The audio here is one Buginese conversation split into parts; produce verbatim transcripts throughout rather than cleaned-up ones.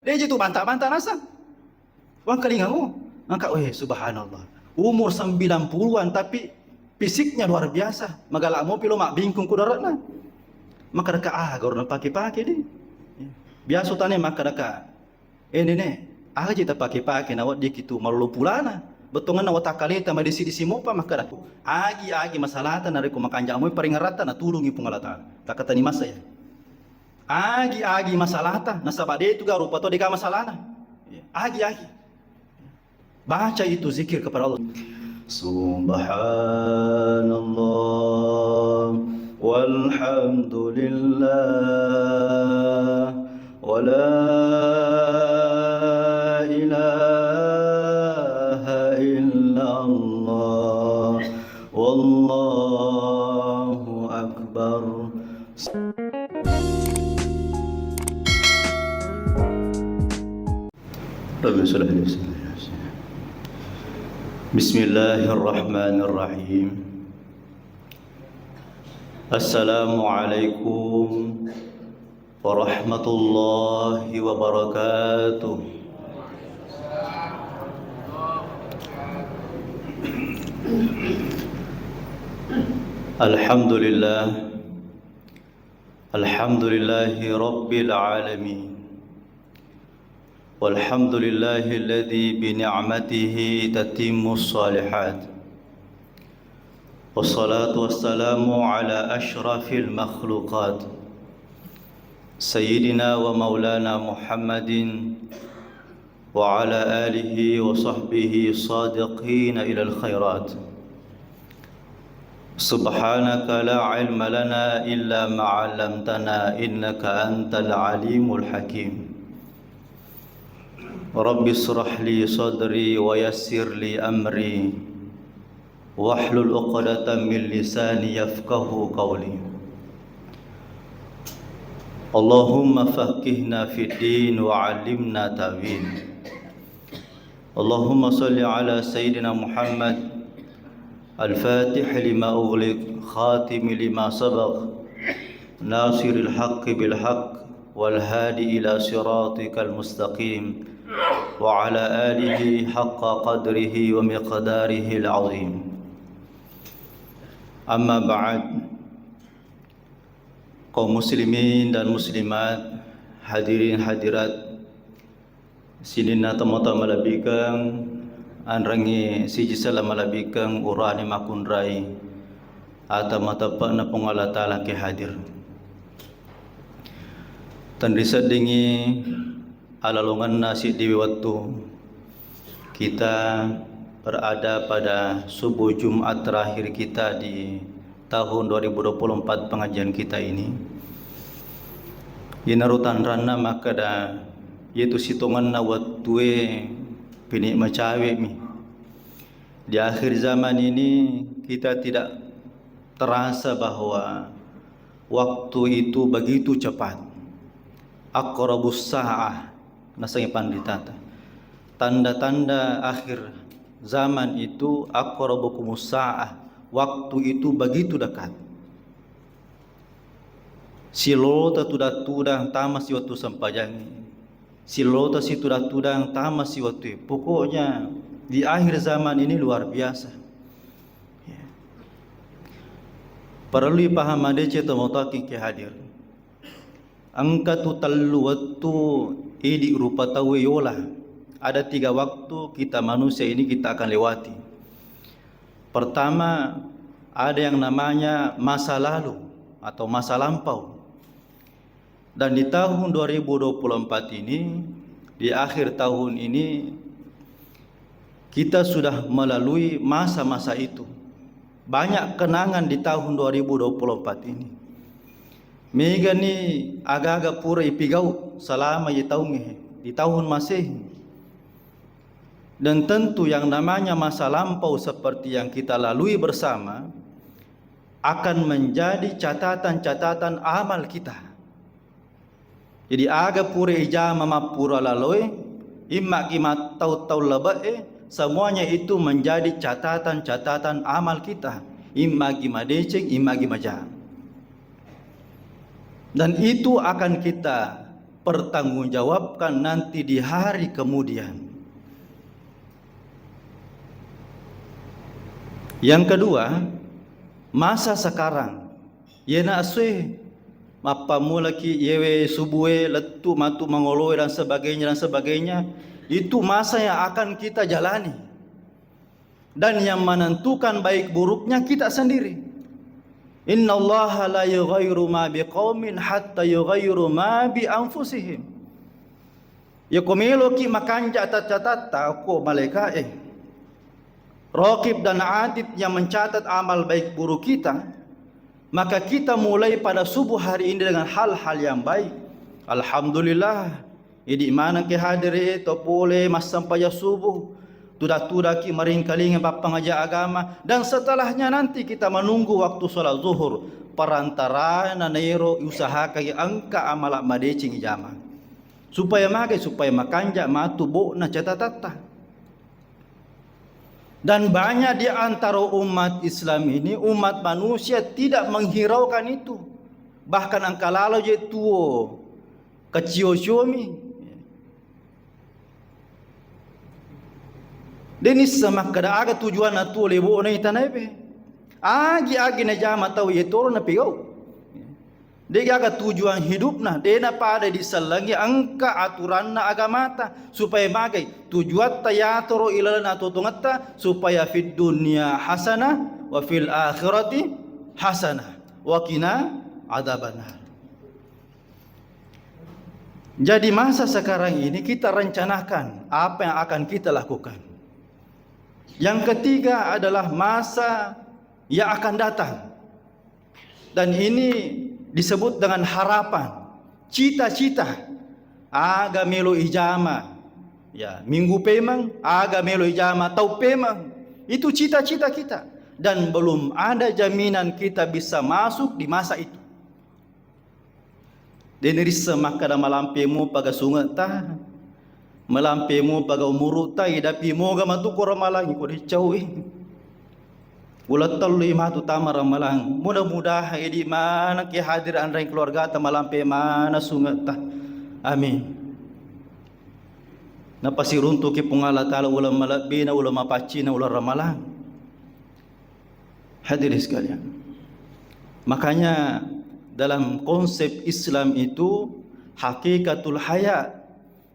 Deje tu banta-banta nasang. Wangkalingamu, engka, weh, subhanallah. Umur sembilan puluhan, tapi fisiknya luar biasa. Magala mopi lo mabbingkung ku daratna. Maka deka, ah, guru napake-pake di. Biasa tane maka deka, eh, nene, aja tapake-pake, naweddiki tu malolo pulana. Bettonganna watakaleta madisi-disi mopa, maka deka, agi-agi masalata narekko makanja moi paringaratta, natulungi Puang Allah Taala. Takkatani masa ya. Agi-agi masalata, nasaba de tu ga rupa to dega masalana. Agi-agi. Baca itu zikir kepada Allah. Subhanallah, walhamdulillah, wa la ilaha illallah, wallahu akbar. رب اشرح لي صدري ويسر لي أمري. بسم الله الرحمن الرحيم. السلام عليكم ورحمة الله وبركاته. الحمد لله. الحمد لله رب العالمين. والحمد لله الذي بنعمته تتم الصالحات. والصلاة والسلام على أشرف المخلوقات، سيدنا ومولانا محمد وعلى آله وصحبه الصادقين إلى الخيرات. سبحانك لا علم لنا إلا ما علمتنا إنك أنت العليم الحكيم. رب اشرح لي صدري ويسر لي أمري واحلل عقدة من لساني يفقهوا قولي. اللهم فقهنا في الدين وعلمنا تأويل. اللهم صل على سيدنا محمد الفاتح لما أغلق خاتم لما سبق ناصر الحق بالحق والهادي إلى صراطك المستقيم وعلى آله حق قدره ومقداره العظيم. أما بعد، kaum muslimin dan muslimat, hadirin hadirat, sininna tomatoa malebbikeng, anrengngi siji sella malebbikeng urane makkunrai ata mateppe'na Puang Allah Taala ke hadir. Tenri seddingngi alalongenna siddiwi wettu, kita berada pada subuh Jumat terakhir kita di tahun dua ribu dua puluh empat pengajian kita ini. Iyanaro tanranna makkeda, iyatu sitongenna wettue pini macawe'mi. Di akhir zaman ini, kita tidak terasa bahwa waktu itu begitu cepat. Aqrabus sa'ah, nasengngi panritata. Tanda-tanda akhir zaman itu, aqrabukumus sa'ah, waktu itu begitu dekat. Silolota tudang-tudang tama si wettu sempajangnge. Silolota si tudang-tudang tama si wettu. Pokoknya di akhir zaman ini luar biasa. Ya. Parellu ipaham madeceng tomatoa engkae hadir. Engka tu tellu wettu idi rupa tauwe yola. Ada tiga waktu kita manusia ini kita akan lewati. Pertama, ada yang namanya masa lalu atau masa lampau. Dan di tahun dua ribu dua puluh empat ini, di akhir tahun ini, kita sudah melalui masa-masa itu. Banyak kenangan di tahun dua ribu dua puluh empat ini. Megani aga-aga pura ipigau selama iye taungnge, di tahun Masehi. Dan tentu yang namanya masa lampau seperti yang kita lalui bersama akan menjadi catatan-catatan amal kita. Jadi, aga pura ijama mappura laloe, immagi mattau-tau labe'e, semuanya itu menjadi catatan-catatan amal kita. Immagi madeceng, immagi maja. Dan itu akan kita pertanggungjawabkan nanti di hari kemudian. Yang kedua, masa sekarang. Yena aswe, mappammulaki yewe subue, lettu matu mangoloe dan sebagainya, dan sebagainya. Itu masa yang akan kita jalani. Dan yang menentukan baik buruknya kita sendiri. Innallaha la yughayyiru ma biqaumin hatta yughayyiru ma bi anfusihim. Yako meloki makanja' catatta ko malaika'e, Raqib dan Atid yang mencatat amal baik buruk kita, maka kita mulai pada subuh hari ini dengan hal-hal yang baik. Alhamdulillah, idi maneng ke hadiri to pole massempajang subuh, tuda-tudaki maringkalinga pappangaja agama, dan setelahnya nanti kita menunggu waktu sholat zuhur, perantarana nairo usahakan engka amala madeceng ijama. Supaya magai, supaya makanja' matu bo'na catatatta. Dan banyak di antara umat Islam ini, umat manusia tidak menghiraukan itu. Bahkan engka lalo je tuo, kacio-ciomi. De'ni isseng makkeda aga tujuanna tuo lebo'na itanae pe. Agi-agi najama tau yetoro napigau. De'gaga tujuan hidupna, de' napada disellengi engka aturanna agamata, supaya magai tujuatta yatoro ilalenna totongetta, supaya fid dunya hasanah wa fil akhirati hasanah wa qina adzabannar. Jadi masa sekarang ini kita rencanakan apa yang akan kita lakukan. Yang ketiga adalah masa yang akan datang. Dan ini disebut dengan harapan, cita-cita. Aga melo ijama, ya, minggu pemeng, aga melo ijama tau pemeng. Itu cita-cita kita. Dan belum ada jaminan kita bisa masuk di masa itu. De'ni risseng makkeda malampe mopa ga sungetta, malampe mopa ga umuru'ta, idapi moga matu ko ramalang ko dicau'i. Uleng tellui matu tama ramalang. Mudah-mudahan idi maneng ke hadir anreng keluargata malampe mana sungetta. Amin. Napasiruntuki Puang Allah Ta'ala uleng malebbina, uleng mapaccina, uleng ramalang. Hadirin sekalian. Makanya dalam konsep Islam itu hakikatul hayat,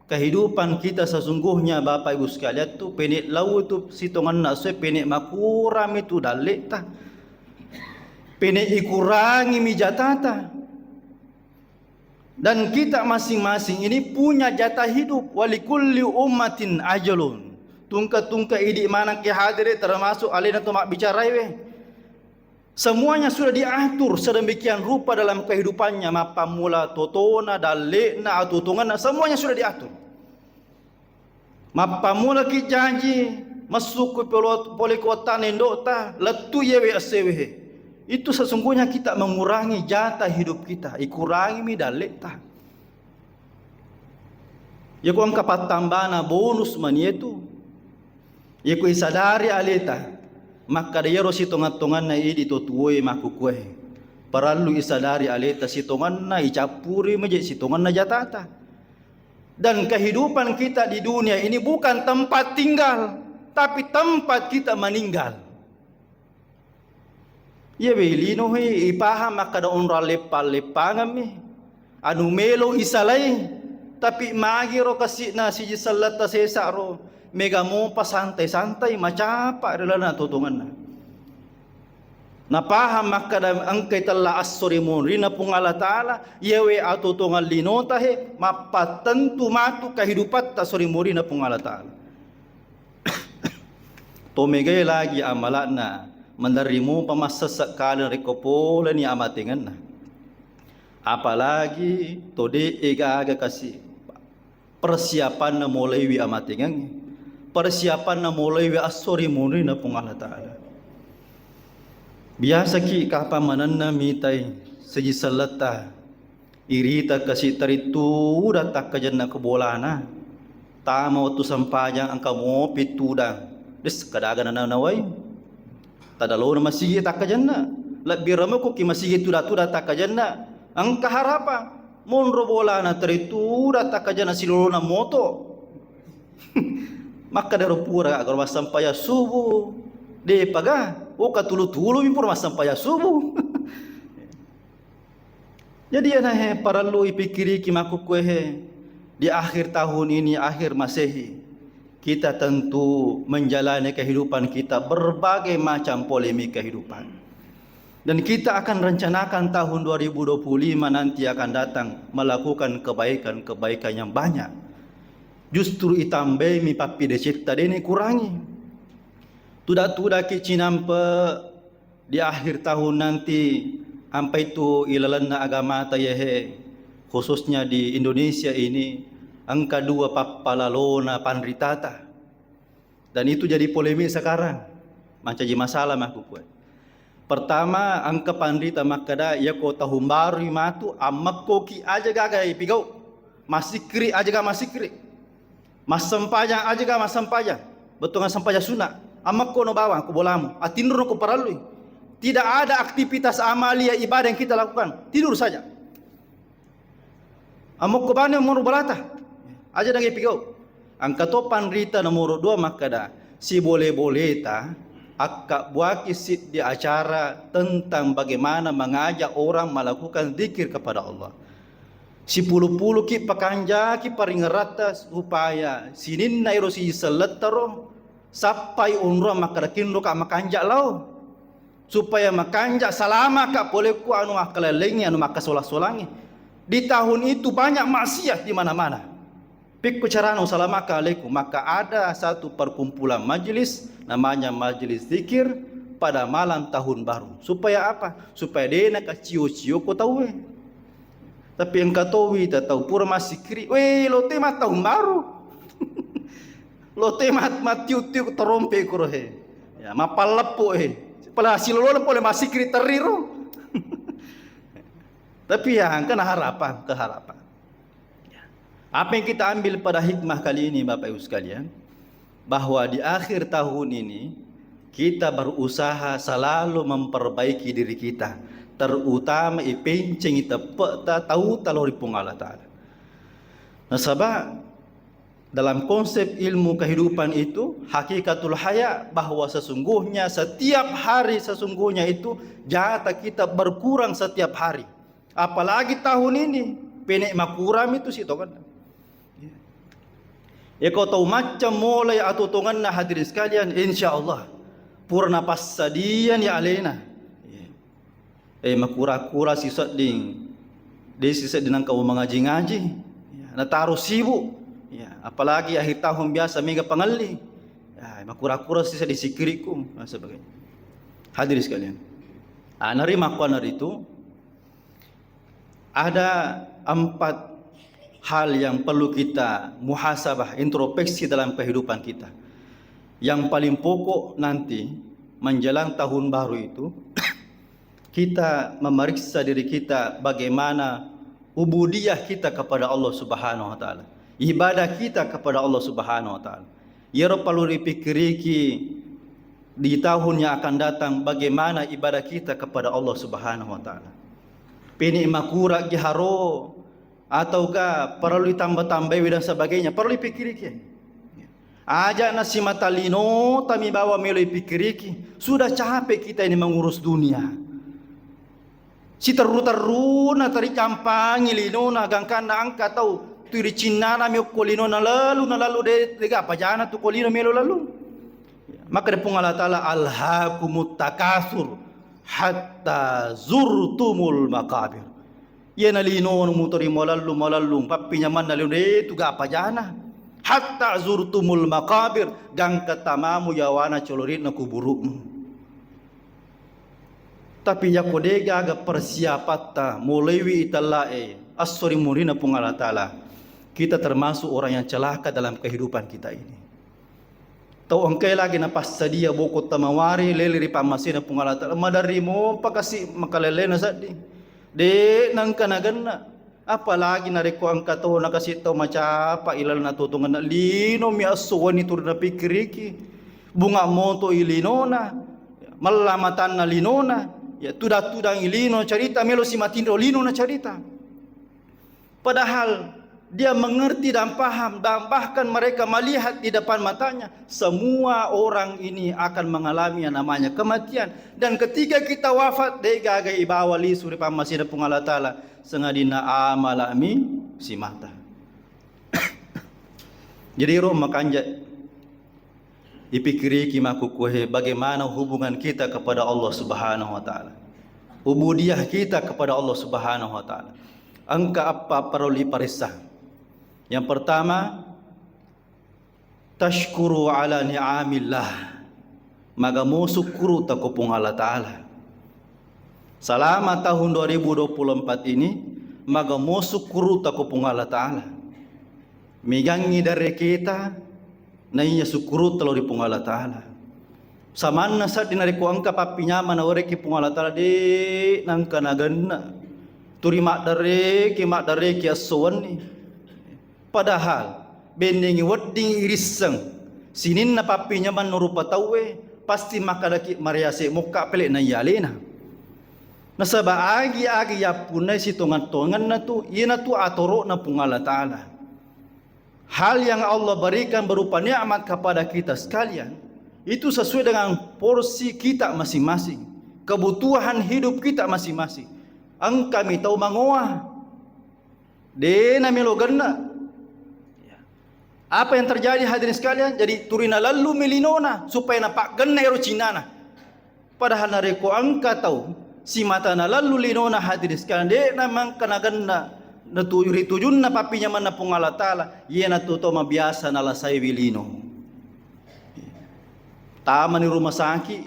kehidupan kita sesungguhnya Bapak Ibu sekalian tuh pene' lau itu sitongenna sue pene' makurami tu dalle'ta. Pene' ikurangi mi jatata. Dan kita masing-masing ini punya jatah hidup. Walikulli ummatin ajalun. Tungke-tungke idi maneng ke hadire termasuk alena to mabbicarai we. Semuanya sudah diatur sedemikian rupa dalam kehidupannya. Mappammula totona, dalle'na, atutungenna, semuanya sudah diatur. Mappammulaki jaji, messukku polo-, pole kuwattana indo'ta, lettu iyewe essewe he. Itu sesungguhnya kita mengurangi jatah hidup kita, ikurangimi dalle'ta. Yako engka pattambana bonus mani itu. Yako isadari aleta, makkada iyaro sitongang-tonganna idi to tuwoe makkukue. Parellu isadari aleta sitonganna, icappuri maje sitonganna jatata. Dan kehidupan kita di dunia ini bukan tempat tinggal, tapi tempat kita meninggal. Iya be lino he, ipahang makkada onrang leppang-leppangemmi. Anu melo isalai, tapi magiro kasi'na siji selletta sesa ro, mega mopa santai-santai, macapa ri laleng atuotongenna. Napahang makkada engkai tella esso ri munrinna Puang Allah Ta'ala, iyawe atuotongeng linota he, mappattentu matu kehidupatta esso ri munrinna Puang Allah Ta'ala. To megai lagi amala'na, maderri mopa massesse kaleng rekko poleni amatengenna. Apalagi to de' gaga kasi persiapanna mulaiwi amatengengnge, persiapanna mulaiwi esso ri munrinna Puang Allah Ta'ala. Biasaki kapang manenna mitai siji selletta irita kasi teri tudang takkajenna ko bolana. Tama wettu sempajang engka mopi tudang. Des, kadaga nanawai. Tadalona masigi takkajenna. Lebbi remokoki masigi tudang-tudang takkajenna. Engka harapang. Monro bolana teri tuda takkajana silolona moto. Makkadaro pura garo massempajang subuh. Depaga, oka tulu-tulu mi pura massempajang subuh. Jadi anahe parellu ipikkiriki makkukkuehe di akhir tahun ini, akhir Masehi. Kita tentu menjalani kehidupan kita berbagai macam polemik kehidupan. Dan kita akan rencanakan tahun dua ribu dua puluh lima nanti akan datang melakukan kebaikan-kebaikan yang banyak. Justru itambaimi pappidecetta, dena ikurangi. Tuda-tudaki cinampe di akhir tahun nanti, ampai tu ilalenna agamata yahe, khususnya di Indonesia ini, engka dua pappalalona panritata. Dan itu jadi polemik sekarang. Mancaji masalah makkukue. Pertama, engka panrita makkeda, iyako tahun baru matu, ammekkoki aja gaga ipigau. Massikkiri aja gaga massikkiri. Massempajang aja gaga massempajang. Bettuanna sempajang sunna. Ammekkono bawang ko bolamu. Atinrono ko parellui. Tidak ada aktivitas amalia ibadah yang kita lakukan. Tidur saja. Ammekko bani umuru balata. Aja dage pigau. Engka to panrita nomor dua makkeda, sibole-boleta akkabbuaki siddi acara tentang bagaimana mengajak orang melakukan zikir kepada Allah. Sipulu-puluki pakanjaki paringeratta supaya sininna ero sisellettaro sappai onrong makkeda kinroka makanja lao. Supaya makanja salamaka pole ku anu makkalellengi, anu makkasola-solangi. Di tahun itu banyak maksiat di mana-mana. Pikku carana usalamaka alaikum, maka ada satu perkumpulan majelis namanya majelis zikir pada malam tahun baru. Supaya apa? Supaya dena kacio-cio ko tauwe. Tapi engka towi ta tau pura massikkiri, "Weh, lo te mattahun baru." Lo te mat-, mattiu-tiu terompe kuro he. Ya, mapalleppo he. Pala silolona pole massikkiri terri ro. Tapi ya, engka na harapan, keharapan. Ya. Apa yang kita ambil pada hikmah kali ini, Bapak Ibu sekalian, bahwa di akhir tahun ini kita berusaha selalu memperbaiki diri kita, terutama ipencengi teppe'ta tauta lao ri Puang Allah Ta'ala. Nasaba dalam konsep ilmu kehidupan itu, hakikatul haya, bahwa sesungguhnya setiap hari sesungguhnya itu jatah kita berkurang setiap hari. Apalagi tahun ini, pene makurang itu si tongenna. Eko tau macca mulai atuo tongenna, hadirin sekalian, insya Allah pura napassadiani alena. Eh, makura-kura sisedding, de sisedding nangka mangaji-ngaji. Ya, nataro sibuk. Ya, apalagi akhir tahun biasa mega pangelli. Ya, makura-kura sisedding sikkirikku dan sebagainya. Hadirin sekalian. Ah, nari makkuannaritu, ada empat hal yang perlu kita muhasabah, introspeksi dalam kehidupan kita. Yang paling pokok nanti menjelang tahun baru itu, kita memeriksa diri kita bagaimana ubudiyah kita kepada Allah Subhanahu wa Ta'ala, ibadah kita kepada Allah Subhanahu wa Ta'ala. Iyaro perlu dipikkiriki di tahun yang akan datang, bagaimana ibadah kita kepada Allah Subhanahu wa Ta'ala. Pini makurang gi haro, ataukah perlu ditambah-tambahi dan sebagainya, perlu dipikkiriki. Aja na simata lino tami bawa melo ipikkiriki. Sudah capek kita ini mengurus dunia. Siterru-terruna tari campangi linona, gangkanna engka tau tu ri cinnana mi okko linona lalu na lalu de, de ga pajana tu ko lino melo lalu. Maka de Puang Allah Ta'ala, "Alhaakumut takasur hatta zurtumul maqabir." Iyana linono mutori malellung-malellung, pappinyamanna lino de tu ga pajana. "Hatta zurtumul maqabir," gangka tamamu yawana colorinna kuburu'mu. Tapi yako de gaga persiapatta, mulaiwi itellae, esso ri murina Puang Allah Ta'ala, kita termasuk orang yang celaka dalam kehidupan kita ini. Tau engkai lagi napassadia boko tamawari lele ri pammasena Puang Allah Ta'ala, maderri mopa kasi makalelena sedding. De nengka nagenna. Apalagi narekko engka to nakasi tau macapa ilalenna tutungenna, linomi esso wenni turi napikkiriki, bunga moto i linona, mella matanna linona, ya, tudang-tudangi lino carita, melo si matinro lino na carita. Padahal dia mengerti dan paham, dan bahkan mereka melihat di depan matanya, semua orang ini akan mengalami yang namanya kematian. Dan ketika kita wafat, de'gaga ibawa lisu ri pammasena Puang Allah Ta'ala, sangadinna amala'mi simata. Jadi, ro makanja ipikiriki makkukkuae, bagaimana hubungan kita kepada Allah Subhanahu wa Ta'ala, ubudiyah kita kepada Allah Subhanahu wa Ta'ala. Engka eppa parellu iparessa. Yang pertama, tashkuru ala ni'amillah. Magamo sukkuru tako Puang Allah Ta'ala. Selama tahun dua ribu dua puluh empat ini, magamo sukkuru tako Puang Allah Ta'ala. Megangngi dareketa, naiya sukkuru talo ri Puang Allah Ta'ala. Samanna seddi narekko engka pappinyamang nawereki Puang Allah Ta'ala, de' nengka nagenna. Turi maddareki, maddareki esso wenni. Padahal, bendengngi wedding irisseng sininna pappinyamang rupa tauwe, pasti makkadaki mariase mokka pele naiya alena. Nasaba agi-agi yappunnai sitongeng-tongenna tu, iyanatu atoro'na Puang Allah Ta'ala. Hal yang Allah berikan berupa nikmat kepada kita sekalian, itu sesuai dengan porsi kita masing-masing, kebutuhan hidup kita masing-masing. Engkami tau mangoa, de' namelo genna. Apa yang terjadi, hadirin sekalian? Jadi, turi nalellumi linona supaya napaggenna ero cinana. Padahal narekko engka tau simata nalellu linona, hadirin sekalian, de'na mangka nagenna natu-, ri tujunna pappinyamenna Puang Allah Ta'ala, iyanatu to mabiasa nalasaiwi lino. Tamani rumah sakit,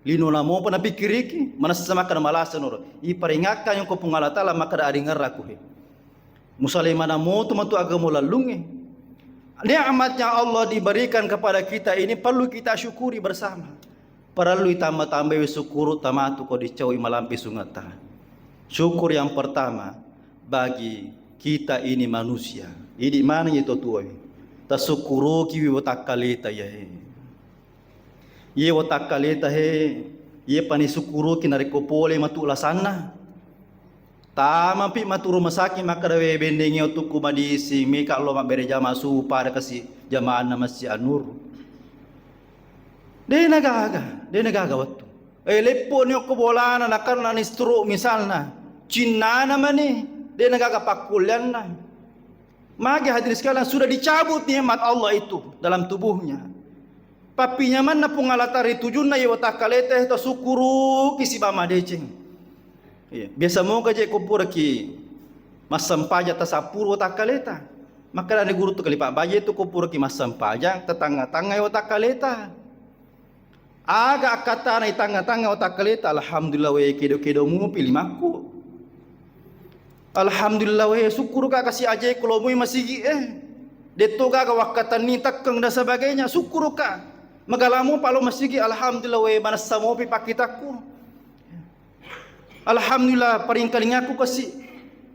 linona mopa napikkiriki, manessa makkeda malasa noro. Iperingatkan ko Puang Allah Ta'ala, makkeda aringerraku he. Musalai maneng moto matu agamo lallungnge. Nikmat yang Allah diberikan kepada kita ini perlu kita syukuri bersama. Parellui tamba-tambai sukkuru tamatu ko dicaui malampe sungetta. Syukur yang pertama bagi kita ini manusia. Idi maneng itu tuai. Tasukkurukiwi watakkaleta ya he. Iye watakkaleta he, iye pani sukkuruki narekko pole matu lasanna. Tamapi matu rumah sakit makkeda, "We, bendengngi wettukku madising, meka lo mabbere jama supa ada kasi jamaanna Masjid An-Nur." De' nagaga, de' nagaga wettu. Eh, leppo ni okko bolana, nakarena ni stroke misalna. Cinnana mani, de' nagaga pakkullianna. Magi hadirin sekalian, sudah dicabut nikmat Allah itu dalam tubuhnya. Pappinyamanna Puang Allah Ta'ala ri tujunna iye watakkaleta, tasukkuruki sibawa madeceng. Iya, biasa moga je ko puraki massempajang tasappuru watakkaleta. Makkedani guru tu kali, Pak, baje tu ko puraki massempajang, tatangnga-tangngai watakkaleta. Aga akkattana itangnga-tangnga watakkaleta, alhamdulillah we, kedo-kedo mupi limakku. Alhamdulillah we, sukkuruka kasi aje ko lomui masigi e. Detto gaga wakkatanni tekkeng dan sebagainya, sukkuruka. Magalamu palo masigi, alhamdulillah we, manessa mopi pakkitakku. Alhamdulillah, paringkalingaku kasi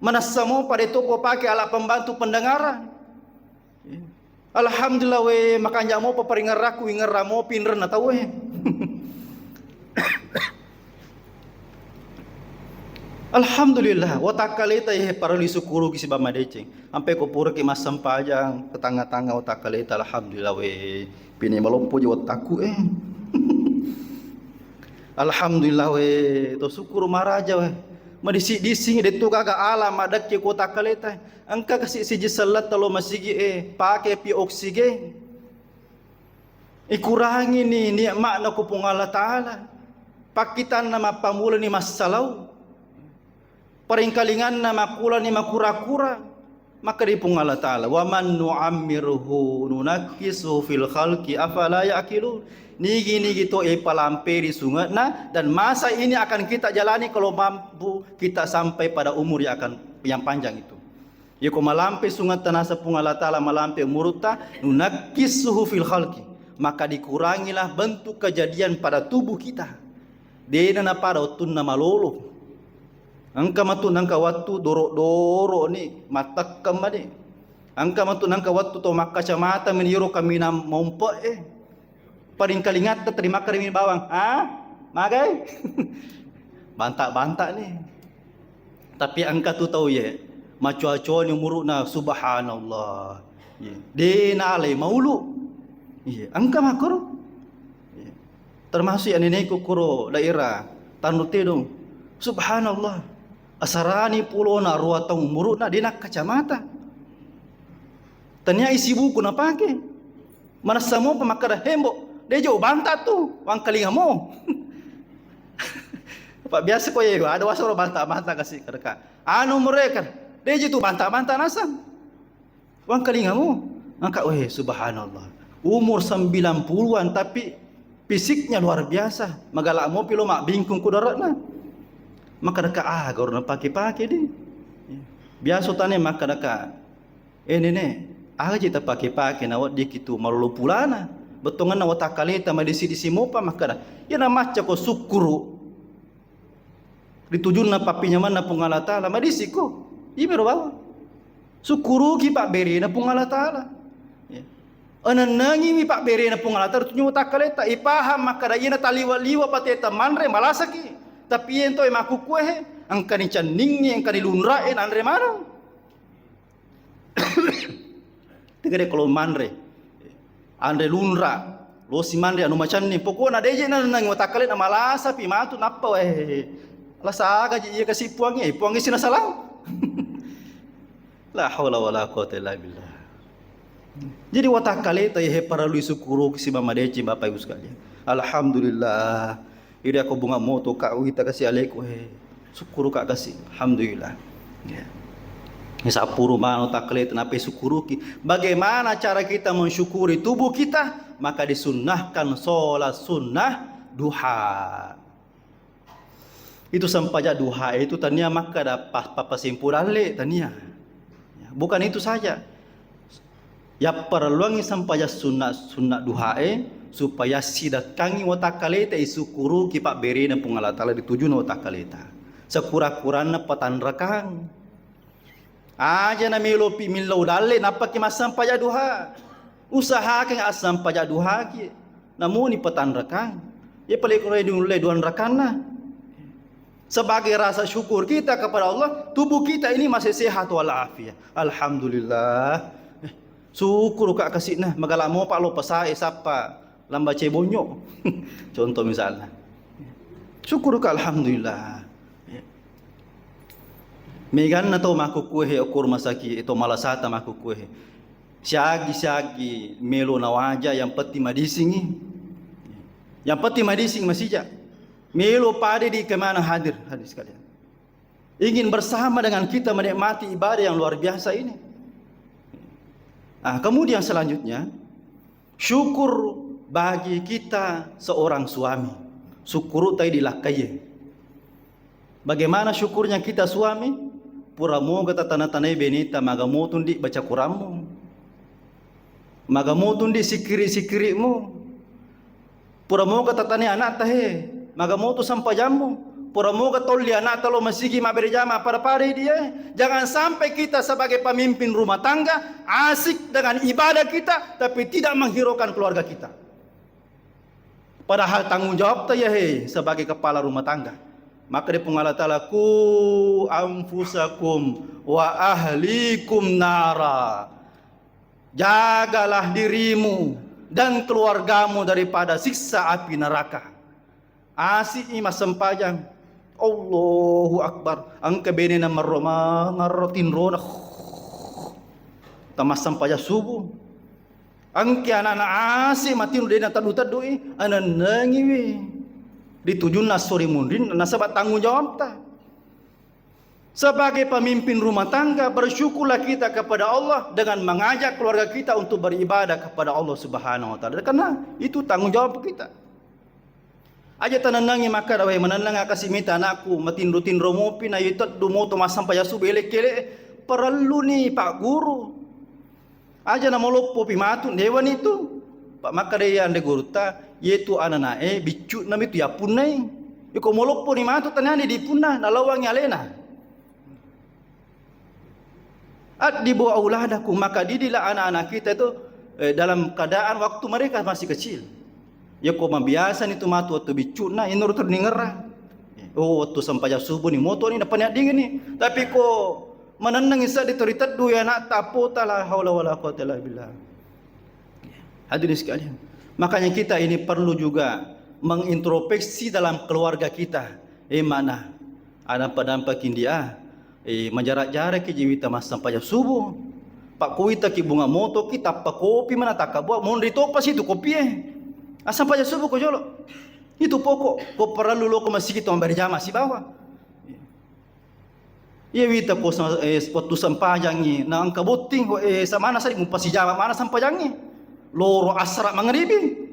manessa mopa detto ko pake alat pembantu pendengaran. Alhamdulillah we, makanja mopa paringerraku, ingerra mopi inrenna tauwe. Alhamdulillah, watakkaleta ye parellu sukkuruki sibawa madeceng. Ampe ko puraki massempajang, tatangnga-tangnga watakkaleta, alhamdulillah we, pini maloppo je wettakku e. Alhamdulillah we, to sukkuru maraja we. Madising-dising detto gaga ala maddekke ko watakkaleta. Engka kasi siji selletta lo masigi e, pake pi oksigen. Ikurangi ni nikmatna ko Puang Allah Ta'ala. Pakkitanna mappamulani massalau. Paringkalinganna makkulani makura-kura. Makkeda Puang Allah Ta'ala, "Wa man nu'ammirhu nunakkisuhu fil khalqi afala ya'qilun." Nigi-nigi to ipalamperi sunge'na, dan masa ini akan kita jalani kalau mampu kita sampai pada umur yang akan, yang panjang itu. Yeko malampe sungetta naseng Puang Allah Ta'ala, malampe umurutta, nunakkisuhu fil khalqi, maka dikurangilah bentuk kejadian pada tubuh kita. Dena napada wettunna malolo. Engka matu nengka wettu doro-doro ni, mattekkeng mani. Engka matu nengka wettu to makkacamata mani yero kaminang maumpe e. Paringkalingatta teri makkarimi bawang. Ah? Magai? Banta-banta ni. Tapi engka tu tau ye. Macoa-coani umuru'na, subhanallah. Iya. De' nalai maulu. Iya, engka makkoro. Iya. Termasuk ya nenekku kuro daerah Tanru Tedong. Subhanallah. Asarani pulona aruwa taung umuru'na de' nakkacamata. Tania isi buku napake. Manessa mopa makkeda, "Hembo, de' jo banta tu, wangkalingamo." Pak biasa ko ye, ada wasoro banta-banta kasi kadaka. Anu mereka, "De' jo tu banta-banta nasang. Wangkalingamo." Angka, weh, subhanallah. Umur sembilan puluhan tapi fisiknya luar biasa. Magala mopi lo mabbingkung ku dare'na. Makkedaka, "Ah, guru napake-pake di." Biasa tane makkedaka, "Eh, Nenek, aga ji tapake-pake naweddikki tu malolo pulana? Bettuangenna watakkaleta madisi-disi mopa makkeda, iyana macca ko sukkuru ri tujunna pappinyamanna Puang Allah Taala, madisiko. Iyamiro bawang. Sukkuruki pabberena Puang Allah Taala." Ya. Anennengiwi pabberena Puang Allah Taala ri tujunna watakkaleta. Ipaham makkeda iyana taliwa-liwa pateta manre malasaki. Tapi iye to e makkukkuehe, engkani cenningnge, engkani lunra'e nanre maneng. Tegede kalau manre. Anre lunra, losi manre anu macenning. Pokokna de' je nanenneng watakkalena, malasa pi matu nappa wae. Lasa aga je iya kasi puangnge, puangnge sinasalang. La haula wala quwata illa billah. Jadi watakkaleta iye parellu isukkuruki si mamadeceng Bapak Ibu sekalian. Alhamdulillah. Iri ako bunga moto ka wita kasi aleku he. Sukkuruka kasi. Alhamdulillah. Ya. Sappuru mano takkaleta nape sukkuruki. Bagaimana cara kita mensyukuri tubuh kita? Maka disunnahkan sholat sunnah duha. Itu sempajang duha itu tania makkeda pas papa sempu dalle tania. Ya, bukan itu saja. Yapparelluangngi sempajang sunna-, sunna duhae supaya sidekkangngi watakkaleta isukkuruki pabberena Puang Allah Taala ri tujunna watakkaleta. Sekura-kuranna patanrakang. Aja namelopi millau dalle nappaki massempajang duha. Usahakeng assempajang duhaki. Namuni patanrakang. Iya pale ko nulle duanrakanna. Sebagai rasa syukur kita kepada Allah, tubuh kita ini masih sehat walafiat. Alhamdulillah. Eh, syukuruka kasi'na, magala mopa lo pasae sappa lamba cebonyo. Contoh misalnya. Syukuruka alhamdulillah. Meganna to makkukkuehe okko rumah sakit, to malasata makkukkuehe. Siagi-siagi melo nawaja, yang penting madisingi. Yang penting madising masija. Melo pada di kemana hadir, hadir sekalian. Ingin bersama dengan kita menikmati ibadah yang luar biasa ini. Nah, kemudian selanjutnya, syukur bagi kita seorang suami. Syukur tai dilakkai. Bagaimana syukurnya kita suami? Pura moga tatana-tanai beneta, maga motundi baca Quranmu. Maga motundi sikiri-sikirimu. Pura moga tatane anakta he, maga motu sampajammu. Pura moga tolli anakta lo masigi mabbere jama pada-pada dia. Jangan sampai kita sebagai pemimpin rumah tangga asik dengan ibadah kita, tapi tidak menghiraukan keluarga kita. Padahal tanggung jawabta ya he sebagai kepala rumah tangga. Maka di Puang Allah Taala, "Ku anfusakum wa ahlikum nara." Jagalah dirimu dan keluargamu daripada siksa api neraka. Asik i massempajang. Allahu Akbar. Engka benena marro mangarro tinrona. Tamassempajang subuh. Engka anak-anak asik matinro dena teddu-teddui, anennengiwi. Ditujunna sori munrin nasaba tanggung jawabta. Sebagai pemimpin rumah tangga, bersyukurlah kita kepada Allah dengan mengajak keluarga kita untuk beribadah kepada Allah Subhanahu wa Ta'ala. Karena itu tanggung jawab kita. Aja tanennangi makkada, "Weh, manennang kasi mita anakku, matinro-tinro mopi na iteddu moto massampajang subuh elek-elek." Parelluni, Pak Guru. Aja namaloppopi matu, newani tu. Pa makkadai anre gurutta, yetu ananae biccu'na mitu yappunnai. Iko malopponi matu, taniani dipunna, nalawangi alena. Addibu auladakum, maka didilah anak-anak kita itu, eh, dalam keadaan waktu mereka masih kecil. Yako mabiasani tu matu wettu biccu'na, inuru tu ningerra. Oh, wettu sampajang subuh ni moto ni, napani addingini. Tapi ko Manenneng sedding to riteddu ya ana'ta, appota, la haula wala quwata illa billah. Hadirin sekalian, makanya kita ini perlu juga mengintrospeksi dalam keluarga kita. Eh, mana? Ada padampa kindia. Eh, majara-jara ki jiwita massempajang subuh. Pak kuita ki bunga moto ki tappa kopi mana takka buat monri topa situ kopi eh. Asam pajang subuh ko jolo. Itu pokok ko parellu loko masigi to mambere jama sibawa. Iya wita ko sa-, eh, waktu sempajangi na engka botting ko, eh, samana sadi mupasijama mana sempajangi. Loro asra mangribi.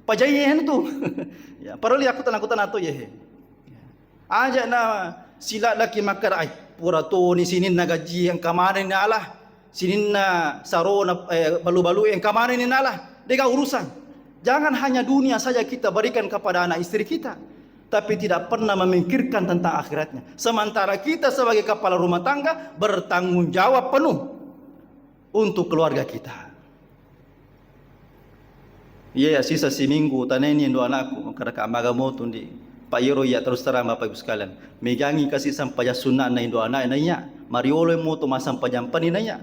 Pajai anu tu. Ya, parellu aku tanah-tanah to ya he. Aja na sila laki makkeda, "Ai, pura toni sininna gaji engka manenni nala, sininna sarona, eh, balu-balu engka manenni nala." Dega urusan. Jangan hanya dunia saja kita berikan kepada anak istri kita, tapi tidak pernah memikirkan tentang akhiratnya. Sementara kita sebagai kepala rumah tangga bertanggung jawab penuh untuk keluarga kita. Iya, sisa siminggu taneni ndo anakku, kada ka maga motu ndi. Pak iyaro iya terus terang Bapak Ibu sekalian. Megangi kasi sampajang sunnah na indo anak na iya. Mariolo moto masampajang pani na iya.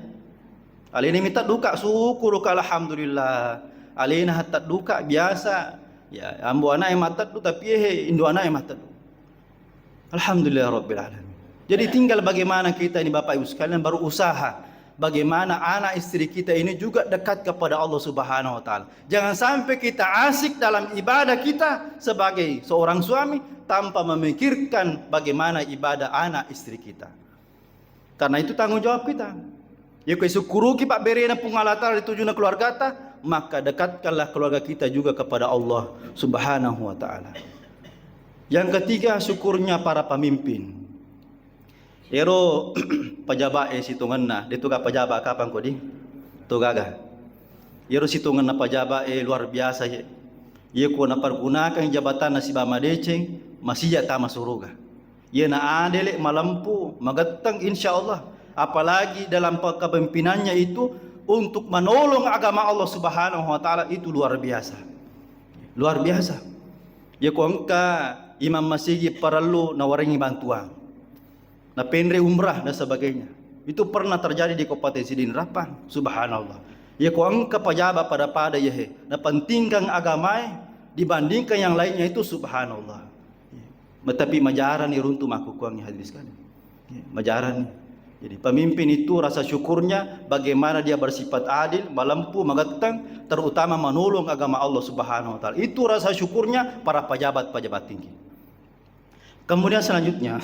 Alena mitedduka, syukuruka, alhamdulillah. Alena hattedduka biasa. Ya, ambo anak yang mateddu tapi eh indo anak yang mateddu. Alhamdulillah Rabbil Alamin. Jadi tinggal bagaimana kita ini Bapak Ibu sekalian baru usaha. Bagaimana anak istri kita ini juga dekat kepada Allah Subhanahu wa Ta'ala. Jangan sampai kita asik dalam ibadah kita sebagai seorang suami tanpa memikirkan bagaimana ibadah anak istri kita. Karena itu tanggung jawab kita. Yako sukkuruki pabberena Puang Allah Ta'ala ditujuna keluargata, maka dekatkanlah keluarga kita juga kepada Allah Subhanahu wa Ta'ala. Yang ketiga, syukurnya para pemimpin. Ero pejabat e sitongenna, de tu ga pejabat kapang kodi? To gaga. Ero sitongenna pejabat e luar biasa ye. Ye ko napergunakan jabatanna siba madeceng, masija tama suruga. Iyana adele, malempu, magetteng, insya Allah. Apalagi dalam kepemimpinannya itu untuk menolong agama Allah Subhanahu wa Ta'ala itu luar biasa. Luar biasa. Yako engka imam masigi parellu nawarengi bantuan. Napenre umrah dan sebagainya. Itu pernah terjadi di Kabupaten Sidin Rapang. Subhanallah. Yako engka pejabat pada-pada yahe, napentingkan agamae dibandingkan yang lainnya itu subhanallah. Tapi majarani runtu makkukuangngi hadirin sekalian. Ya, majarani. Jadi pemimpin itu rasa syukurnya bagaimana dia bersifat adil, malempu, magetteng, terutama menolong agama Allah Subhanahu wa Ta'ala. Itu rasa syukurnya para pejabat-pejabat tinggi. Kemudian selanjutnya,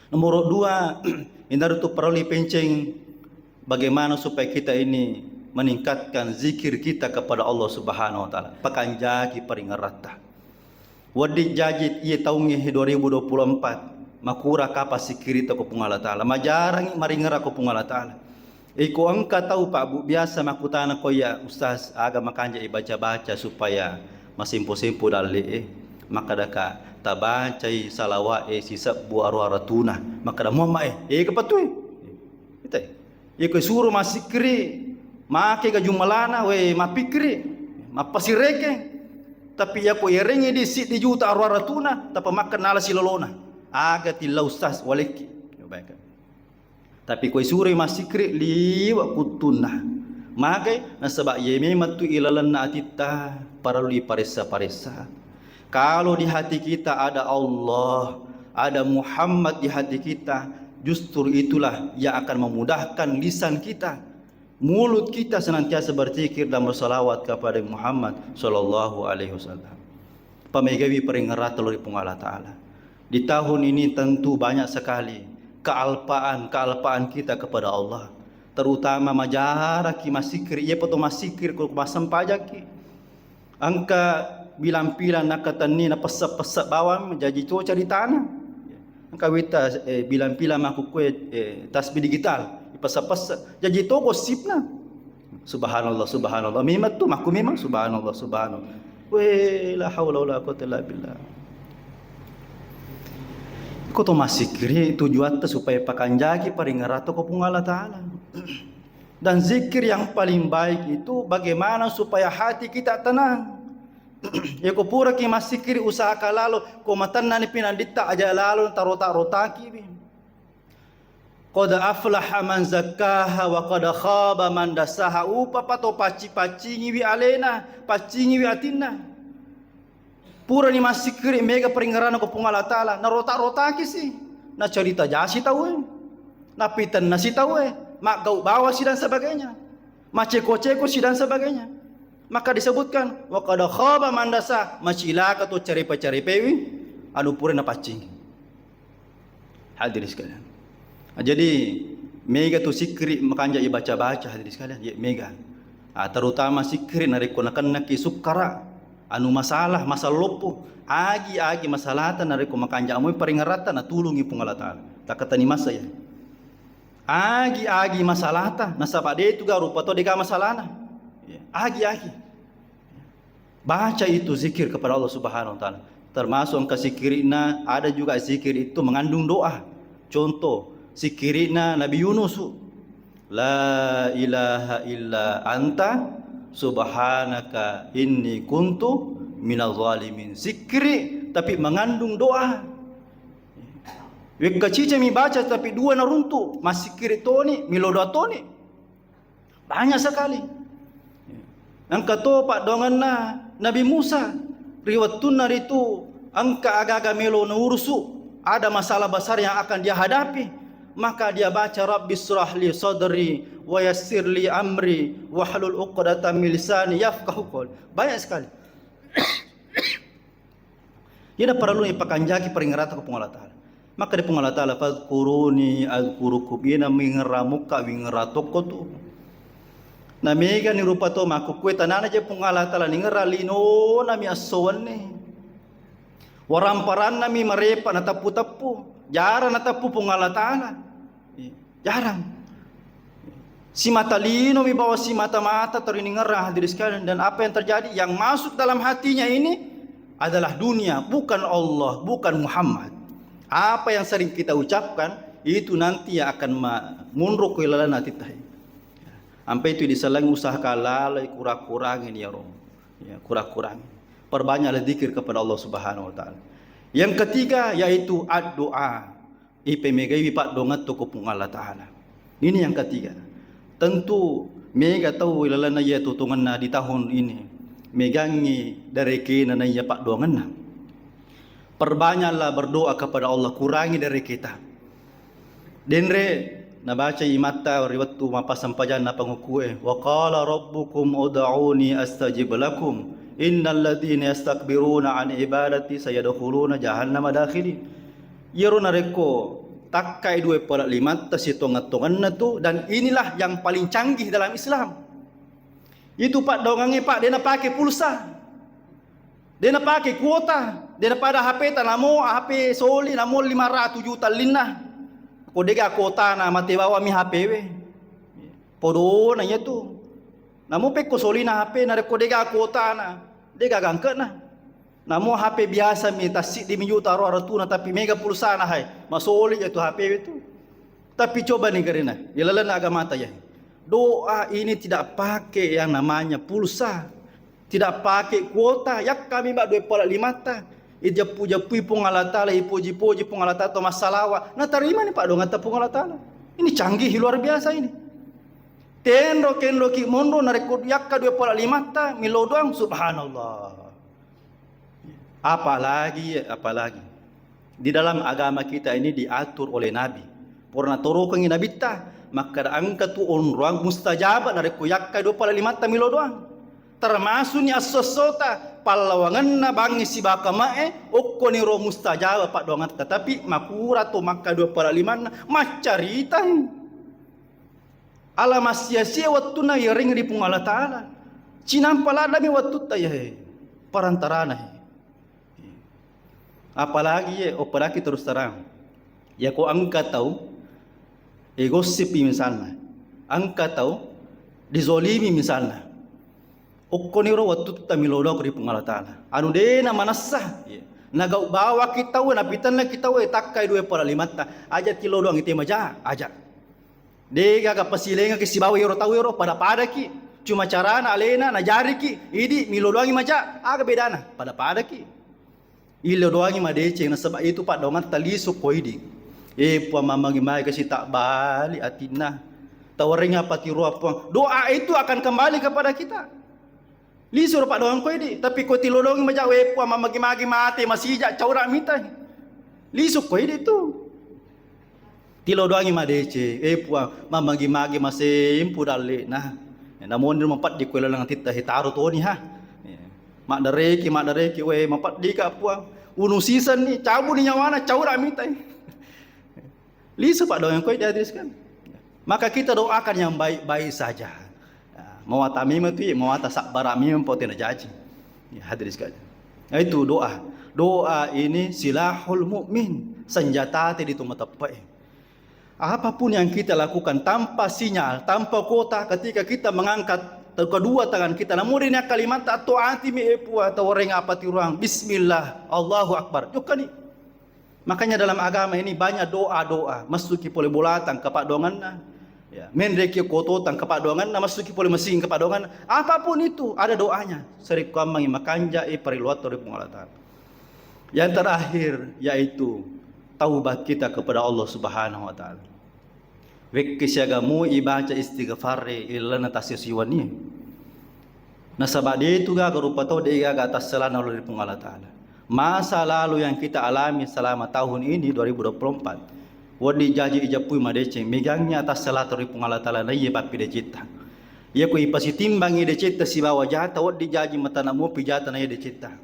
nomor dua, inaritu parellu ipenceng bagaimana supaya kita ini meningkatkan zikir kita kepada Allah Subhanahu wa Ta'ala. Pakanjaki paringeratta. Wedding jaji iye taungnge dua ribu dua puluh empat, makura kapa sikkirita ko Puang Allah Ta'ala. Majarangi maringera ko Puang Allah Ta'ala. Iko engka tau, Pak Bu, biasa makkutana ko, "Ya Ustaz, aga makanja ibaca-baca supaya masempo-sempo dalle'e?" Makkadaka, "Tabacai salawa'e sisebbu aruwa-ruwatuna." Makkada Muhammad e, "Ega patue?" Itai. Iko suro massikkiri, make ga jummalana, we, mappikkiri, mappasireke. Tapi yako yerengi di siddi juta aruwa-ruwatuna, tappa makkenala silolona. Aga tilla Ustaz walekki. Coba ya, Kak. Tapi koi suroi massikri liwa kuttunna. Magai? Nasaba iye memang tu ilalenna atitta parellu iparessa-paressa. Kalau di hati kita ada Allah, ada Muhammad di hati kita, justru itulah yang akan memudahkan lisan kita, mulut kita senantiasa berzikir dan bersalawat kepada Muhammad sallallahu alaihi wasallam. Pamegawi paringeratta lao ri Puang Allah Ta'ala. Di tahun ini tentu banyak sekali kealpaan-kealpaan kita kepada Allah. Terutama majaraki massikiri, iya poto massikiri ko massempajaki. Engka bilang-bilang nakatenni napesse-pesse bawang, jaji to caritana. Engka wita, eh, bilang-bilang makkukue, eh, tasbih digital, ipesse-pesse. Jaji to gosipna. Subhanallah, subhanallah. Memang tu, makku memang subhanallah, subhanallah. Weh, la haula wala quwata illa billah. Iko to massikiri tujuatta supaya pakanjaki paringeratta ko Puang Allah Ta'ala. Dan zikir yang paling baik itu bagaimana supaya hati kita tenang. Iko puraki massikiri, usahakan lalo ko matennani pinanditta, aja lalo tarota-rotaki bi. Qad aflaha man zakkaha wa qad khaba man dassaha. Upapa to pacci-paccingiwi alena, paccingiwi atinna. Purani massikkiri mega paringerranna ko Puang Allah Ta'ala, narota-rotaki si, nacarita jasi tauwe, napitenna si tauwe, maggau bawa si dan sebagainya, maceko-ceko si dan sebagainya. Maka disebutkan, wa qad khaba man dassa, macilaka to carepa-carepewi anu pura napaccingi. Hadirin sekalian. Jadi mega tu sikkiri makanja ibaca-baca, hadirin sekalian, ye mega. Ah, terutama sikkiri narekko nakennaki sukkara, anu masalah, masalah loppo, agi-agi masalahta narekko makanja moi paringeratta natulungi Puang Allah Ta'ala. Takkatani masa ya. Agi-agi masalahta, nasaba de tu ga rupa to dega masalahna. Ya, agi-agi. Baca itu zikir kepada Allah Subhanahu wa Ta'ala. Termasuk engka zikirna, ada juga zikir itu mengandung doa. Contoh, zikirna Nabi Yunus. La ilaha illa anta subhanaka inni kuntu minaz zalimin. Zikiri tapi mengandung doa. Wekka cica mi baca tapi dua naruntu, massikkiri toni, milodoa toni. Banyak sekali. Engka to paddoangenna Nabi Musa, ri wettunna ritu engka aga-aga melo naurusu, ada masalah besar yang akan dia hadapi, maka dia baca, "Rabbi israh li sadri wa yassir li amri wahlul uqdatam min lisani yafqahu qawli." Banyak sekali. Iyana parellu ipakanjaki paringeratta ko Puang Allah Ta'ala. Maka di Puang Allah Ta'ala, "Fadhkuruni adzkurukum." Iyana mingerra mukka, wingerra tokko tu. Na mega ni rupa to makkukue tanana je Puang Allah Ta'ala ningerra, linona mi esso wenni. Waramparanna mi marepa nateppu-teppu. Jara nateppu Puang Allah Ta'ala. Jarang. Simata lino mi bawa simata mata teriningerang, hadirin sekalian. Dan apa yang terjadi? Yang masuk dalam hatinya ini adalah dunia, bukan Allah, bukan Muhammad. Apa yang sering kita ucapkan, itu nanti yang akan ma-, munro ko ilalanna atitta. Ampe itu diselang usaha kalalai, kurang-kurangi ni ya Roh. Ya, kurang-kurangi. Perbanyaklah zikir kepada Allah Subhanahu wa Ta'ala. Yang ketiga yaitu doa. Ipemegaiwi paddoangetto ko Puang Allah Ta'ala. Ini yang ketiga. Tentu mega tau ilalanna iya tutungenna di tahun ini. Megangngi darekena naiya paddoangenna. Perbanyaklah berdoa kepada Allah, kurangi dareketa. Denre nabaca imatta ri wettu mappasempajanna pangukue, "Wa qala rabbukum ud'uni astajib lakum, innal ladzina yastakbiruna an ibadati sayadkhuluna jahannama dakhirin." Iyaro narekko takkai dua pala limatta sitonga-tonganna tu, dan inilah yang paling canggih dalam Islam. Itu paddoangengnge, Pak, de napake pulsa. De napake kuota, de napada H P ta, namo H P soli, namo lima ratu juta linna. Ko dega kuotana, mate bawami H P we. Podona iya tu. Namo pekko solina H P, narekko dega kuotana, dega gangkena. Namo H P biasa mi, tassiddi mi juta ro aratuna, tapi mega pulsana hai. Masoli iya tu H P we tu. Tapi coba ni karena, ilalenna agamata ya. Doa ini tidak pakai yang namanya pulsa. Tidak pakai kuota, yakkami ba dua pala limatta. Ijeppu-jeppui Puang Allah Ta'ala, ipoji-poji Puang Allah Ta'ala, to massalawa. Natarimani paddoangatta Puang Allah Ta'ala. Ini canggih, luar biasa ini. Tenro kenroki monro narekko yakka dua pala limatta, milo doang, subhanallah. Apalagi, apalagi. Di dalam agama kita ini diatur oleh Nabi. Purana torokengngi Nabitta, makkada engka tu onroang mustajaba narekko yakkai dua pala limatta milo doang. Termasukni esso-essota, pallawangenna bangngi sibaka mae, okkoniro mustajaba paddoangatta. Tapi makura to makka dua pala limanna, maccaritai. Ala massia-sia wettunna iyareng ri Puang Allah Ta'ala. Cinampa ladami wettutta iyae, parantarana he. Apalagi ye, oppadaki terus terang. Yako engka tau, e, gosip misalna. Engka tau dizolimi misalna. Okkoniro wettutta milo doang ri Puang Allah Ta'ala. Anu de na manessa, nagau bawaki tau, napitennaki tau, takkai dua pala limatta. Aja tilo doang ite maja, aja. Degaga pasilengaki sibawa iyaro tau iyaro, pada-padaki. Cuma carana alena najariki, idi milo doangi maja, aga bedana? Pada-padaki. Ilo doangi madeceng, nasaba itu paddoangatta lisu ko idi. Eh, Puang, mamagi-magi kasi tabbali atinna. Tawarengngi apatiroang, Puang. Doa itu akan kembali kepada kita. Lisu ro paddoangeng ko idi, tapi ko tilodongi maja, "Eh, Puang, mamagi-magi mate masija, caura mitai." Lisu ko idi tu. Tilodoangi madeceng, "Eh, Puang, mamagi-magi masempu dalle'na." Namonri mapeddi ko laleng atitta, he, taro toni, ha. Maddareki, maddareki, "We, mapeddika, Puang. Unu sisenni, cabuni nyawana, caura mitai." Lisu paddoangeng ko idi, hadirin sekalian. Maka kita doakan yang baik-baik saja. Ya, mawata memang tu, mawata sabbara memang pau tena jaji. Ya, hadirin sekalian. Nah, itu doa. Doa ini silahul mukmin, senjata te di tu mateppe'e. Apapun yang kita lakukan tanpa sinyal, tanpa kuota, ketika kita mengangkat kedua tangan kita, namudinya kalimat atau atimi, "Eh, Puang, tawarengngi apatiroang, Bismillah, Allahu Akbar." Jokkani. Makanya dalam agama ini banyak doa-doa, massuki pole bolatang kepaddoangenna. Ya, menreki kototang kepaddoangenna, massuki pole masing kepaddoangenna. Apapun itu, ada doanya. Sarekkoammengngi makanjai parilluatta ri Puang Allah Ta'ala. Yang terakhir yaitu taubat kita kepada Allah Subhanahu wa Ta'ala. Wekke siaga mu ibaca istighfar ri lalenna tassisiwenni. Nasaba de tu gaga rupa tau de gaga tassalana lao ri Puang Allah Ta'ala. Masa lalu yang kita alami selama tahun ini dua ribu dua puluh empat, wedding jaji ijappui madeceng, megangngi atassalata ri Puang Allah Ta'ala naiya pappidecetta. Iya ko ipasitimbangngi decetta sibawa jata, wedding jaji matana mupi jata naiya decetta.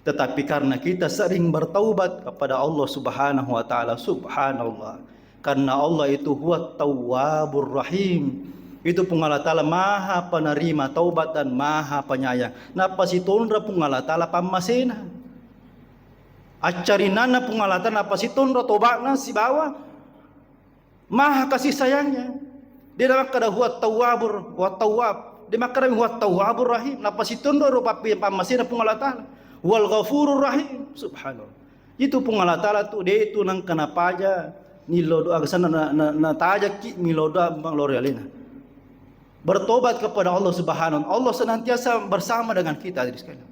Tetapi karena kita sering bertaubat kepada Allah Subhanahu wa Ta'ala, subhanallah. Karena Allah itu huwa tawwabur rahim. Itu Puang Allah Ta'ala maha penerima taubat dan maha penyayang. Napasitonra Puang Allah Ta'ala pammasena. Accarinanna Puang Allah Ta'ala napasitonra tobatna sibawa maha kasih sayangnya. Dia makkada huwa tawwabur, huwa tawwab. Dia makkada huwa tawwabur rahim. Napasitonro rupa pammasena Puang Allah Ta'ala. Huwal ghafurur rahim. Subhanallah. Itu Puang Allah Ta'ala tu, de tu nengka napaja nillo doa kesana na, na, natajaki milo doa bang lori alena. Bertobat kepada Allah Subhanahu wa Ta'ala. Allah senantiasa bersama dengan kita, hadirin sekalian.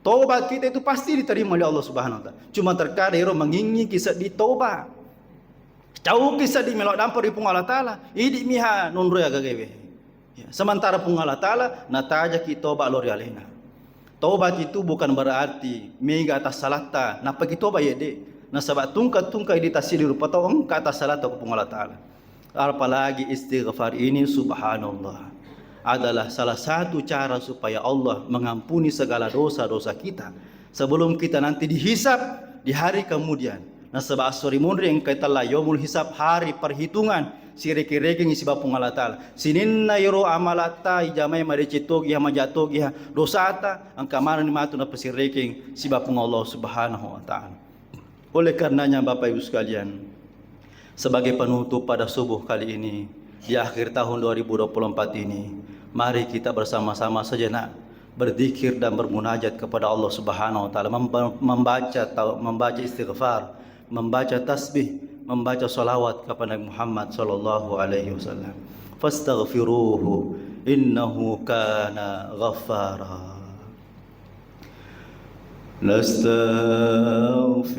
Tobat kita itu pasti diterima oleh Allah Subhanahu wa Ta'ala. Cuma terkadang ero mengingingi seddi tobat. Cauki seddi melo dampa ri Puang Allah Ta'ala. Idi miha nonroi agaga we. Ya, sementara Puang Allah Ta'ala natajaki tobat lori alena. Tobat itu bukan berarti mega atassalatta, nappaki tobat yedde. Nasaba tungka-tungka idi tassili rupa tau engka atassalatta ko Puang Allah Ta'ala. Apalagi istighfar ini, subhanallah, adalah salah satu cara supaya Allah mengampuni segala dosa-dosa kita sebelum kita nanti dihisab di hari kemudian. Nasaba esso ri munri engka itella yaumul hisab, hari perhitungan, sireke-rekengi sibawa Puang Allah Ta'ala. Sininna iyaro amalatta ijamai madeceng togi ha, maja togi ha, dosata engka manenni matu napasirekeng sibawa Puang Allah Subhanahu wa Ta'ala. Oleh karenanya, Bapak Ibu sekalian, sebagai penutup pada subuh kali ini, di akhir tahun dua ribu dua puluh empat ini, mari kita bersama-sama sejenak berzikir dan bermunajat kepada Allah Subhanahu wa Ta'ala, memba-, membaca tau-, membaca istighfar, membaca tasbih, membaca salawat kepada Nabi Muhammad sallallahu alaihi wasallam. Fastaghfiruhu innahu kana ghaffara. نستغفر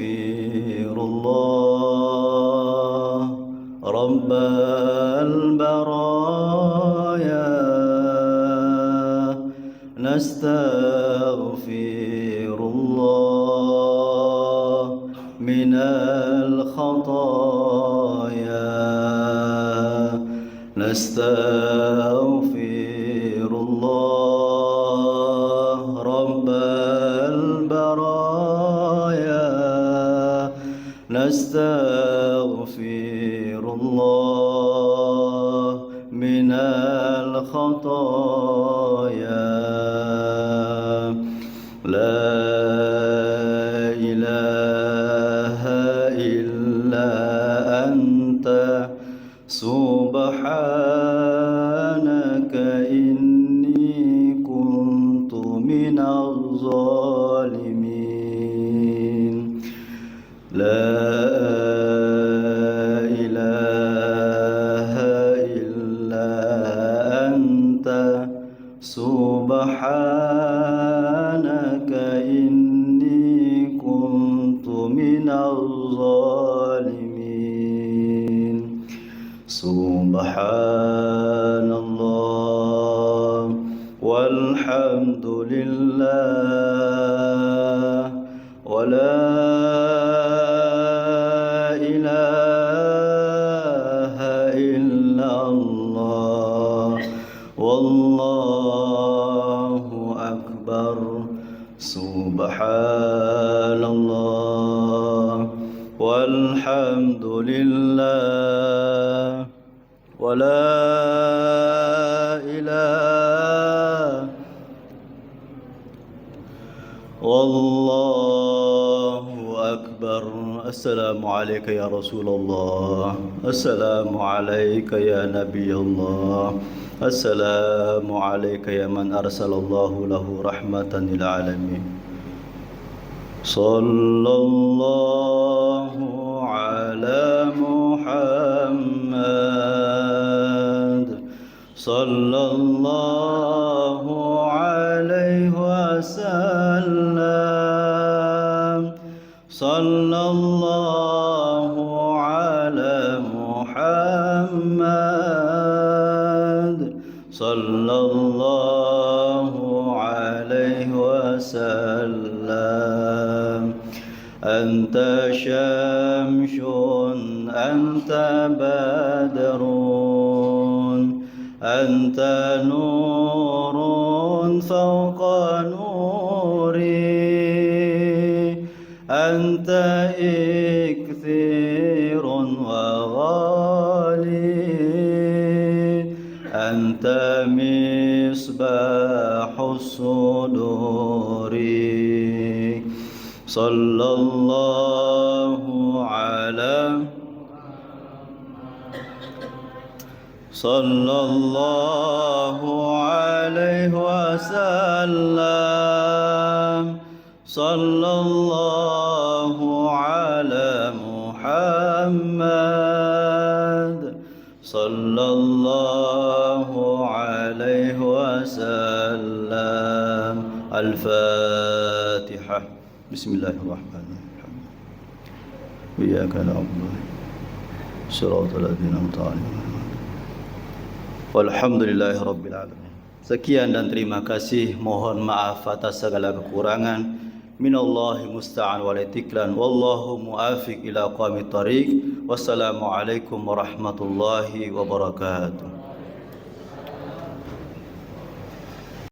الله رب البرايا، نستغفر الله من الخطايا، نستغفر الله رب البرايا، نستغفر الله من الخطايا. لا إله إلا أنت سبحانك إني كنت من الظالمين. لا إله إلا أنت سبحانك إني كنت من الظالمين. سبحان الله والحمد لله ولا إله إلا الله والله أكبر. سبحان الله والحمد لله ولا إله والله أكبر. السلام عليك يا رسول الله. السلام عليك يا نبي الله. السلام عليك يا من أرسل الله له رحمة للعالمين. صلى الله على محمد. صلى الله عليه وسلم. صلى الله على محمد. صلى الله عليه وسلم. أنت شمس، أنت بدر، أنت نور فوق نوري، أنت إكثير وغالي، أنت مصباح الصدور. صلى الله على صلى الله عليه وسلم. صلى الله على محمد. صلى الله عليه وسلم. الفاتحة. بسم الله الرحمن الرحيم. إياك نعبد وإياك نستعين. صراط الذين أنعمت عليهم. والحمد لله رب العالمين. Sekian dan terima kasih. Mohon maaf atas segala kekurangan. Minallahil musta'an wa alaihit tiklan. Wallahu muwaffiq ila aqwamit thariq. Wassalamualaikum warahmatullahi wabarakatuh.